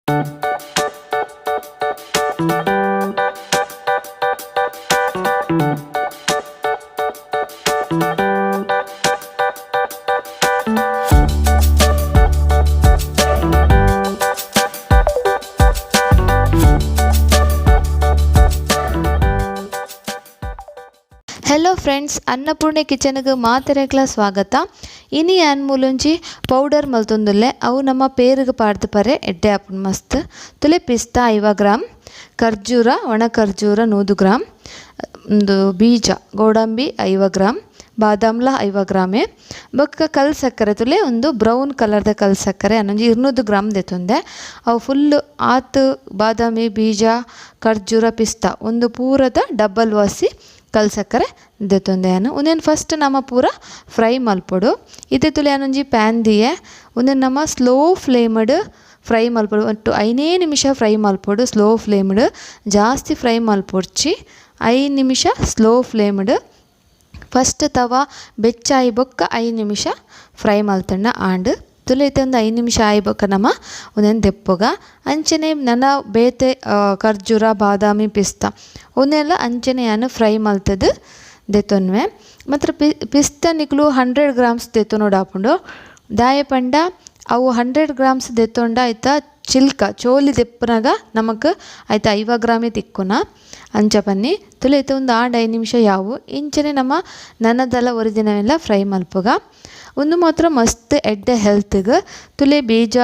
Hello friends, Annapurna ಕಿಚನ್ಗೆ ಮಾತೆರೆಗ್ಲ ಸ್ವಾಗತ. ಇನಿ ಆನ್ ಮೂಲೊಂಜಿ powder ಮಲ್ತೊಂದುಲ್ಲೆ ಅವು ನಮ್ಮ ಪೇರಿಗೆ ಪಾಡ್ದು ಪರೆ ಎಡ್ಡೆ ಆಪುಂಡು ಮಸ್ತ್. ತುಲೆ ಪಿಸ್ತಾ 50 ಗ್ರಾಮ್, ಖರ್ಜೂರ ಒಣ ಖರ್ಜೂರ 100 ಗ್ರಾಮ್, ಒಂದು ಬೀಜ ಗೋಡಂಬಿ 50 ಗ್ರಾಮ್, ಬಾದಾಮ್ಲ 50 ಗ್ರಾಮೆ, ಬೊಕ್ಕ ಕಲ್ ಸಕ್ಕರೆ ತುಲೆ ಒಂದು ಬ್ರೌನ್ ಕಲರ್ದ ಕಲ್ ಸಕ್ಕರೆ ಅನ್ನೊಂಜಿ 200 ಗ್ರಾಮ್ ದೆತ್ತೊಂದೆ. ಅವು ಫುಲ್ ಆತು ಬಾದಾಮಿ ಬೀಜ ಖರ್ಜೂರ ಪಿಸ್ತಾ ಒಂದು ಪೂರದ ಡಬ್ಬಲ್ ವಾಸಿ ಕಲ್ ಸಕ್ಕರೆ ದೆತ್ತೊಂದೆ. ಉಂದೆನ್ ಫಸ್ಟ್ ನಮ್ಮ ಪೂರ ಫ್ರೈ ಮಲ್ಪೊಡು. ಇತ್ತೆ ತುಲೆ ಅನ್ನೊಂಜಿ ಪ್ಯಾನ್ ದಿಯೆ ಉಂದೆನ್ ನಮ್ಮ ಸ್ಲೋ ಫ್ಲೇಮ್ಡ್ ಫ್ರೈ ಮಲ್ಪೊಡು. ಒಟ್ಟು 5 ನಿಮಿಷ ಫ್ರೈ ಮಲ್ಪೊಡು ಸ್ಲೋ ಫ್ಲೇಮ್ಡ್, ಜಾಸ್ತಿ ಫ್ರೈ ಮಲ್ಪೊಡ್ಚಿ. 5 ನಿಮಿಷ ಸ್ಲೋ ಫ್ಲೇಮ್ಡ್ ಫಸ್ಟ್ ತವ ಬೆಚ್ಚಾಯಿ ಬೊಕ್ಕ 5 ನಿಮಿಷ ಫ್ರೈ ಮಲ್ತಣ್ಣ ಆಂಡ್ ತುಲೆ ಇತ್ತೆ ಒಂದು 5 ನಿಮಿಷ ಆಯಿ ಬೊಕ್ಕ ನಮ್ಮ ಒಂದೊಂದು ದೆಪ್ಪುಗ. ಅಂಚನೆ ನನ ಬೇತೆ ಖರ್ಜೂರ ಬಾದಾಮಿ ಪಿಸ್ತಾ ಒಂದೆಲ್ಲ ಅಂಚನೆ ಯಾನು ಫ್ರೈ ಮಲ್ತದು ದೆತ್ತೊನ್ವೆ. ಮಾತ್ರ ಪಿಸ್ತಾ ನಿಕ್ಲು 100 ಗ್ರಾಮ್ಸ್ ದೆತ್ತೊನೋಡು ಆಪುಂಡು. ದಾಯ ಪಂಡ ಅವು 100 ಗ್ರಾಮ್ಸ್ ದೆತ್ತೊಂಡ ಆಯ್ತಾ ಚಿಲ್ಕ ಚೋಲಿ ದೆಪ್ಪುನಗ ನಮಕ್ ಆಯ್ತಾ 50 ಗ್ರಾಮೇ ತಿಕ್ಕುನ ಅಂಚ ಪನ್ನಿ. ತುಲೆ ಇತ್ತೆ ಒಂದು ಆಂಡ್ 5 ನಿಮಿಷ ಯಾವು ಇಂಚನೆ ನಮ್ಮ ನನ್ನದೆಲ್ಲ ಒರಿಜಿನವೆಲ್ಲ ಫ್ರೈ ಮಲ್ಪುಗ. ಒಂದು ಮಾತ್ರ ಮಸ್ತ್ ಎಡ್ಡೆ ಹೆಲ್ತ್ಗೆ. ತುಲೆ ಬೀಜ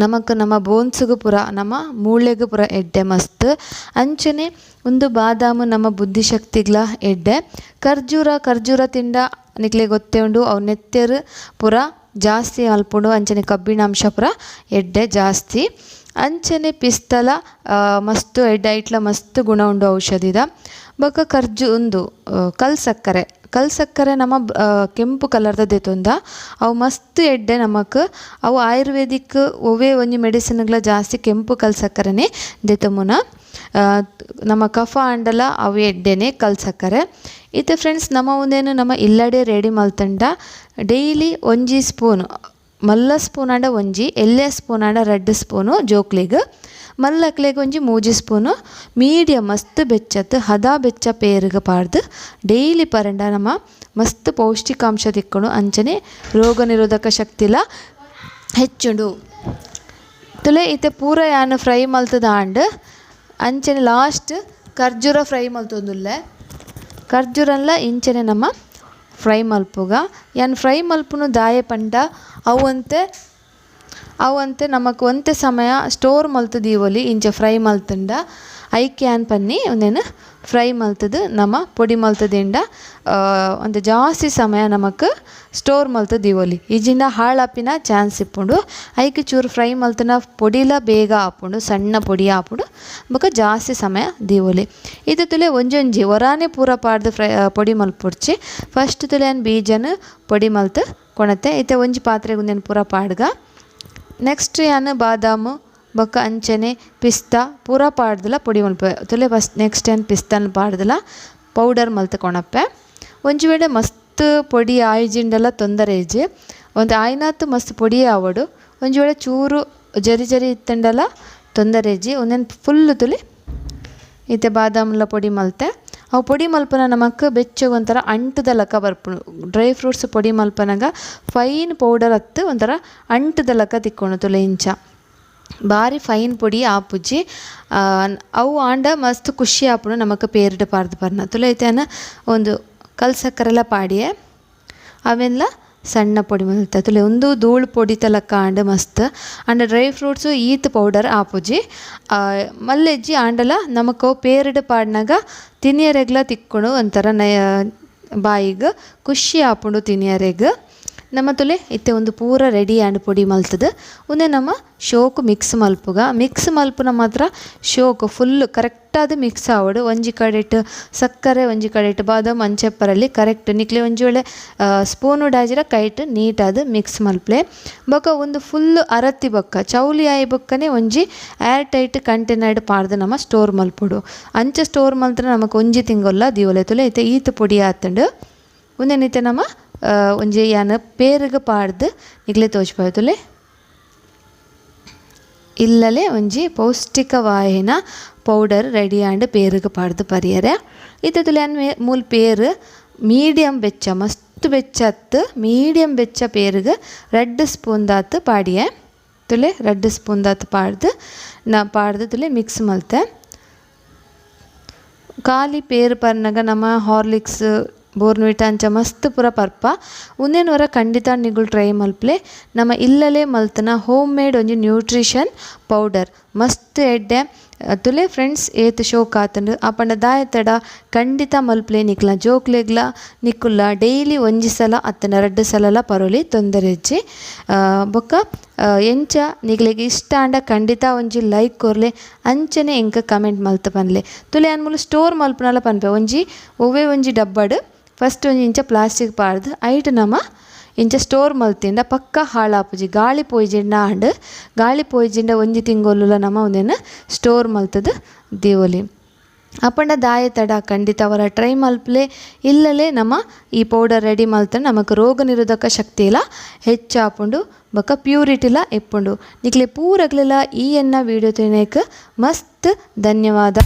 ನಮಕ್ ನಮ್ಮ ಬೋನ್ಸ್ಗೆ ಪೂರ ನಮ್ಮ ಮೂಳೆಗೆ ಪೂರ ಎಡ್ಡೆ ಮಸ್ತ್. ಅಂಚನೆ ಒಂದು ಬಾದಾಮು ನಮ್ಮ ಬುದ್ಧಿಶಕ್ತಿಗ್ಲ ಎಡ್ಡೆ. ಖರ್ಜೂರ ಖರ್ಜೂರ ತಿಂಡ ನಿಕ್ಲೆ ಗೊತ್ತೇ ಉಂಡು ಅವು ನೆತ್ತೆರ್ ಪೂರ ಜಾಸ್ತಿ ಅಲ್ಪುಂಡು. ಅಂಚನೆ ಕಬ್ಬಿಣಾಂಶ ಪೂರ ಎಡ್ಡೆ ಜಾಸ್ತಿ. ಅಂಚನೆ ಪಿಸ್ತಲ ಮಸ್ತ್ ಎಡ್ಡೆ ಐಟ್ಲ ಮಸ್ತ್ ಗುಣ ಉಂಡು ಔಷಧಿದ. ಬೊಕ್ಕ ಖರ್ಜು ಉಂದು ಕಲ್ ಸಕ್ಕರೆ ಕಲ್ ಸಕ್ಕರೆ ನಮ್ಮ ಕೆಂಪು ಕಲರ್ದ ದೆತ್ತೊಂದ ಅವು ಮಸ್ತ್ ಎಡ್ಡೆ ನಮಕ್. ಅವು ಆಯುರ್ವೇದಿಕ್ ಒವ್ವೇ ಒಂಜಿ ಮೆಡಿಸಿನ್ಗ್ಲ ಜಾಸ್ತಿ ಕೆಂಪು ಕಲ್ ಸಕ್ಕರೆನೇ ದೆತ್ತೊಮುನ. ನಮ್ಮ ಕಫ ಆಂಡಲ ಅವು ಎಡ್ಡೆನೆ ಕಲ್ ಸಕ್ಕರೆ. ಇತ್ತೆ ಫ್ರೆಂಡ್ಸ್ ನಮ್ಮ ಒಂದೇನು ನಮ್ಮ ಇಲ್ಲಡೆ ರೆಡಿ ಮಲ್ತಂಡ ಡೈಲಿ ಒಂಜಿ ಸ್ಪೂನ್ ಮಲ್ಲ ಸ್ಪೂನ್ ಆಂಡ ಒಂಜಿ ಎಲ್ಯ ಸ್ಪೂನ್ ಆಂಡ 2 ಸ್ಪೂನು ಜೋಕ್ಲಿಗ್, ಮಲ್ಲಕ್ಲೆಗ್ ಒಂಜಿ 3 ಸ್ಪೂನು ಮೀಡಿಯಂ ಮಸ್ತ್ ಬೆಚ್ಚತ್ತು ಹದ ಬೆಚ್ಚ ಪೇರಿಗೆ ಪಾಡ್ದು ಡೈಲಿ ಪರಂಡ ನಮ್ಮ ಮಸ್ತ್ ಪೌಷ್ಟಿಕಾಂಶ ತಿಕ್ಕುಂಡು. ಅಂಚನೆ ರೋಗ ನಿರೋಧಕ ಶಕ್ತಿಲ ಹೆಚ್ಚುಂಡು. ತುಲೆ ಇತ್ತೆ ಪೂರ ಯಾನ್ ಫ್ರೈ ಮಲ್ತದ ಆಂಡ್ ಅಂಚನೆ ಲಾಸ್ಟ್ ಖರ್ಜೂರ ಫ್ರೈ ಮಲ್ತೊಂದುಲ್ಲೆ. ಖರ್ಜೂರನ್ಲ ಇಂಚನೆ ನಮ್ಮ ಫ್ರೈ ಮಲ್ಪುಗ. ಯಾನ್ ಫ್ರೈ ಮಲ್ಪುನು ದಾಯೆ ಪಂಡ ಅವಂತೆ ನಮಕ್ ಒಂತೆ ಸಮಯ ಸ್ಟೋರ್ ಮಲ್ತು ದೀವೊಲಿ ಇಂಚ ಫ್ರೈ ಮಲ್ತುಂಡ ಐಕ್ ಯಾನ್ ಪನ್ನಿ ಒಂದೇನು ಫ್ರೈ ಮಲ್ತದು ನಮ ಪೊಡಿ ಮಲ್ತದಿಂಡ ಒಂತೆ ಜಾಸ್ತಿ ಸಮಯ ನಮಕ್ ಸ್ಟೋರ್ ಮಲ್ತು ದೀವೊಲಿ. ಇಜಿಂಡ ಹಾಳಾಪಿನ ಚಾನ್ಸ್ ಇಪ್ಪುಂಡು. ಐಕ್ ಚೂರು ಫ್ರೈ ಮಲ್ತನ ಪೊಡಿಲ ಬೇಗ ಆಪುಂಡು, ಸಣ್ಣ ಪೊಡಿ ಆಪುಂಡು, ಬೊಕ ಜಾಸ್ತಿ ಸಮಯ ದೀವೊಲಿ. ಇದು ತುಲೆ ಒಂಜೊಂಜಿ ಒರಾನೆ ಪೂರ ಪಾಡ್ದು ಫ್ರೈ ಪೊಡಿ ಮಲ್ಪೊಡ್ಚಿ. ಫಸ್ಟ್ ತುಲೆ ಯಾನ್ ಬೀಜನ್ ಪೊಡಿ ಮಲ್ತು ಕೊಣತೆ. ಇತ್ತೆ ಒಂಜಿ ಪಾತ್ರೆಗ್ ಉಂದೆನ್ ಪೂರ ಪಾಡ್ಗ. ನೆಕ್ಸ್ಟ್ ಯಾನ್ ಬಾದಾಮು ಬೊಕ್ಕ ಅಂಚನೆ ಪಿಸ್ತಾ ಪೂರ ಪಾಡ್ದಲ ಪೊಡಿ ಮಲ್ಪೆ. ತುಲೆ ಫಸ್ಟ್ ನೆಕ್ಸ್ಟ್ ಯಾನ್ ಪಿಸ್ತಾನ್ ಪಾಡ್ದಲ ಪೌಡರ್ ಮಲ್ತು ಕೊಣಪ್ಪೆ. ಒಂಜಿ ವೇಳೆ ಮಸ್ತ್ ಪೊಡಿ ಆಯ್ಜಿಂಡಲ ತೊಂದರೆ ಇಜ್ಜಿ, ಒಂದು ಆಯ್ನಾತ್ ಮಸ್ತ್ ಪೊಡಿ ಆವೊಡು. ಒಂಜಿ ವೇಳೆ ಚೂರು ಜರಿ ಜರಿ ಇತ್ತಂಡಲ ತೊಂದರೆ ಇಜ್ಜಿ. ಒಂದೆನ್ ಫುಲ್ ತುಲೆ ಇತ್ತೆ ಬಾದಾಮ್ಲ ಪೊಡಿ ಮಲ್ತೆ. ಅವು ಪೊಡಿ ಮಲ್ಪನ ನಮಕ್ ಬೆಚ್ಚಗೆ ಒಂಥರ ಅಂಟದ ಲಕ ಬರ್ಪುಂಡು. ಡ್ರೈ ಫ್ರೂಟ್ಸ್ ಪೊಡಿ ಮಲ್ಪನಗ ಫೈನ್ ಪೌಡರ್ ಅತ್ತು ಒಂಥರ ಅಂಟದ ಲಕ ತಿಕ್ಕೊಂಡು ತುಲೆ ಇಂಚ ಬಾರಿ ಫೈನ್ ಪೊಡಿ ಆಪುಜಿ. ಅವು ಆಂಡ ಮಸ್ತ್ ಖುಷಿ ಆಪುಂಡು ನಮಕ್ ಪೇರ್ಡ್ ಪಾರ್ದು ಪರ್ನ. ತುಲೆ ಇತ್ತೆ ಒಂದು ಕಲ್ ಸಕ್ಕರೆಲ್ಲ ಪಾಡಿಯೆ ಅವೆಲ್ಲ ಸಣ್ಣ ಪೊಡಿ ಮಲ್ತೆ. ತುಲೆ ಒಂದು ಧೂಳು ಪೊಡಿ ತಲಕ ಆಂಡ ಮಸ್ತ್ ಆಂಡ ಡ್ರೈ ಫ್ರೂಟ್ಸು ಈತ್ ಪೌಡರ್ ಆಪುಜಿ. ಮಲ್ಲೆಜ್ಜಿ ಆಂಡಲ ನಮಕ್ ಅವು ಪೇರ್ಡ್ ಪಾಡ್ನಗ ತಿನಿಯರೆಗ್ಲ ತಿಕ್ಕುಂಡು ಒಂಥರ ನಯ ಬಾಯಿಗ್ ಖುಷಿ ಆಪುಂಡು ತಿನಿಯರೆಗ್. ನಮ್ಮ ತುಲೆ ಇತ್ತೆ ಒಂದು ಪೂರ ರೆಡಿ ಆಂಡ್ ಪೊಡಿ ಮಲ್ತದು. ಉಂದೆ ನಮ್ಮ ಶೋಕು ಮಿಕ್ಸ್ ಮಲ್ಪುಗ. ಮಿಕ್ಸ್ ಮಲ್ಪುನ ಮಾತ್ರ ಶೋಕು ಫುಲ್ ಕರೆಕ್ಟಾದ ಮಿಕ್ಸ್ ಆವಡು. ಒಂಜಿ ಕಡೆಟ್ ಸಕ್ಕರೆ ಒಂಜಿ ಕಡೆಟ್ ಬಾದಾಮ್ ಅಂಚೆಪ್ಪರಲ್ಲಿ ಕರೆಕ್ಟ್ ನಿಕ್ಲೆ ಒಂಜಿ ವೇಳೆ ಸ್ಪೂನು ಡಾಜಿರ ಕೈಟ್ ನೀಟಾದ ಮಿಕ್ಸ್ ಮಲ್ಪಲೆ. ಬೊಕ ಒಂದು ಫುಲ್ ಅರತಿ ಬೊಕ್ಕ ಚೌಲಿ ಆಯಿ ಬೊಕ್ಕನೆ ಒಂಜಿ air tight container ಪಾಡ್ದು ನಮ್ಮ ಸ್ಟೋರ್ ಮಲ್ಪೊಡು. ಅಂಚ ಸ್ಟೋರ್ ಮಲ್ತನ ನಮಕ್ ಒಂಜಿ ತಿಂಗೊಲ್ಲ ದೀವೊಲೆ. ತುಲೆ ಇತ್ತೆ ಈತ್ ಪೊಡಿ ಆತುಂಡು. ಉಂದೆನಿತ್ತೆ ನಮ್ಮ ಒಂಜಿ ಯಾನ್ ಪೇರಿಗೆ ಪಾಡ್ದು ನಿಕ್ಲೆ ತೋಜ್ಪಾವೆ. ತುಲೆ ಇಲ್ಲಲೆ ಒಂಜಿ ಪೌಷ್ಟಿಕವಾಯಿನ ಪೌಡರ್ ರೆಡಿ ಆಂಡ್ ಪೇರುಗ್ ಪಾಡ್ದ್ ಪರಿಯರೆ. ಇತ್ತೆ ತೂಲೆ ಯಾನ್ ಮೂಲು ಪೇರ್ ಮೀಡಿಯಂ ಬೆಚ್ಚ ಮಸ್ತ್ ಬೆಚ್ಚ ಅತ್ತ್ ಮೀಡಿಯಂ ಬೆಚ್ಚ ಪೇರುಗ್ ರಡ್ಡ್ ಸ್ಪೂನ್ ದಾತ್ ಪಾಡಿಯೆ. ತೂಲೆ ರಡ್ಡ್ ಸ್ಪೂನ್ ದಾತ್ ಪಾಡ್ದ್ ನ ಪಾಡ್ದ್ ತೂಲೆ ಮಿಕ್ಸ್ ಮಲ್ತೆ. ಖಾಲಿ ಪೇರ್ ಪರ್ನಗ ನಮ ಹಾರ್ಲಿಕ್ಸ್ ಬೋರ್ನ್ವಿಟಾ ಅಂಚ ಮಸ್ತ್ ಪೂರ ಪರ್ಪ ಉಂದೆನ್ ಒರ ಖಂಡಿತ ನಿಗುಲು ಟ್ರೈ ಮಲ್ಪುಲೆ. ನಮ ಇಲ್ಲಲೇ ಮಲ್ತುನ ಹೋಮ್ ಮೇಡ್ ಒಂಜಿ ನ್ಯೂಟ್ರಿಷನ್ ಪೌಡರ್ ಮಸ್ತ್ ಎಡ್ಡೆ. ತೂಲೆ ಫ್ರೆಂಡ್ಸ್ ಏತ್ ಶೋಕ್ ಆತುಂಡು ಆಪಂಡ ದಾಯೆತಡ ಖಂಡಿತ ಮಲ್ಪುಲೆ. ನಿಕ್ಲ ಜೋಕ್ಲೆಗ್ಲ ನಿಕುಲ್ಲ ಡೈಲಿ ಒಂಜಿ ಸಲ ಅತ್ತಂಡ ರಡ್ಡ್ ಸಲಲ ಪರೊಲಿ ತೊಂದರೆ ಇಜ್ಜಿ. ಬೊಕ್ಕ ಎಂಚ ನಿಕ್ಲೆಗ್ ಇಷ್ಟ ಆಂಡ ಖಂಡಿತ ಒಂಜಿ ಲೈಕ್ ಕೊರ್ಲೆ, ಅಂಚನೆ ಎಂಕ್ ಕಮೆಂಟ್ ಮಲ್ತ್ ಪನ್ಲೆ. ತೂಲೆ ಯಾನ್ ಮೂಲು ಸ್ಟೋರ್ ಮಲ್ಪುನಲ ಪನ್ಪೆ. ಒಂಜಿ ಒವ್ವೆ ಒಂಜಿ ಡಬ್ಬಡ್ ಫಸ್ಟ್ ಒಂಜಿ ಇಂಚ ಪ್ಲಾಸ್ಟಿಕ್ ಪಾಡ್ದ್ ಐಟ್ ನಮ ಇಂಚ ಸ್ಟೋರ್ ಮಲ್ತಿಂಡ ಪಕ್ಕ ಹಾಳಾಪುಜಿ. ಗಾಳಿ ಪೋಯಿಜಿಂಡ ಆಂಡ್, ಗಾಳಿ ಪೋಯಿಜಿಂಡ ಒಂಜಿ ತಿಂಗೊಲುಲ ನಮ ಉಂದೆನ್ ಸ್ಟೋರ್ ಮಲ್ತುದು ದೀವೊಲಿ. ಅಪಂಡ ದಾಯೆ ತಡ ಖಂಡಿತ ಅವರ ಟ್ರೈ ಮಲ್ಪುಲೆ. ಇಲ್ಲಲೇ ನಮ ಈ ಪೌಡರ್ ರೆಡಿ ಮಲ್ತಂಡ ನಮಕ್ ರೋಗ ನಿರೋಧಕ ಶಕ್ತಿಲ ಹೆಚ್ಚಾಪುಂಡು ಬೊಕ ಪ್ಯೂರಿಟಿಲ ಇಪ್ಪುಂಡು. ನಿಕ್ಲೆ ಪೂರಗ್ಲೆಲ ಈ ಎನ್ನ ವೀಡಿಯೋ ತೂಯಿನೇಕ್ ಮಸ್ತ್ ಧನ್ಯವಾದ.